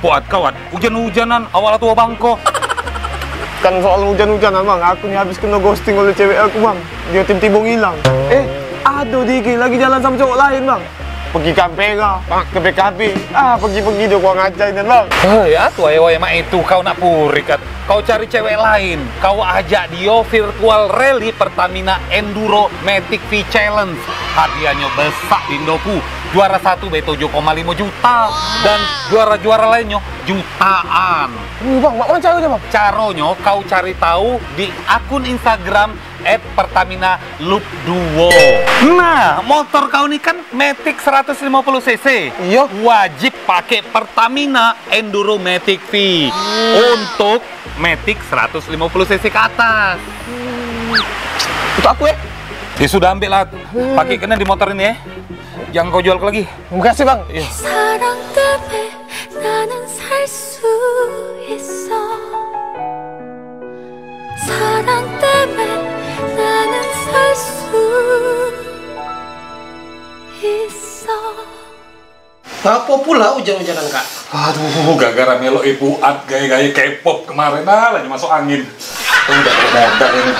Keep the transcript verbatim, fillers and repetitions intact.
Buat kawat, ujan-ujanan, awak la tuo bangko. Kan soal ujan-ujanan, Bang. Aku ni habis keno ghosting oleh cewek aku, Bang. Dio tibo-tibo ngilang. Eh, ado di I G lagi jalan samo cowok lain, Bang. Pergi ke Ampera, ke B K B. Ah, pergi-pergi dio kurang ajar nian, Bang. Oh, ya, tuai wai mak itu kau nak purik, Kat. Kau cari cewek lain, kau ajak dio virtual rally Pertamina Enduro Matic V Challenge. Hadiahnyo besak, Indoku. Juara satu be tujuh koma limo juta dan juara-juara lainnyo jutaan. Wih, Bang, mak mano caronyo, Bang? Caronyo kau cari tahu di akun Instagram at Pertamina Loop Duo. Nah, motor kau ni kan Matic seratus lima puluh cc. Iyo. Wajib pakai Pertamina Enduro Matic V untuk Matic seratus lima puluh cc ke atas. Untuk aku, eh? Ya sudah, ambil lah. Pakai kena di motor ini, eh. Jangan kau jual aku lagi. Makasih, Bang. Iya. 사랑 때문에 나는 살 수 있어. 사랑 때문에 나는 살 수 있어. Ngapo pula ujan-ujanan, Kak? Aduh, gara-gara melok ibu at gaya-gaya K-pop kemarin, ah, lagi masuk angin. Untung dak modal ini.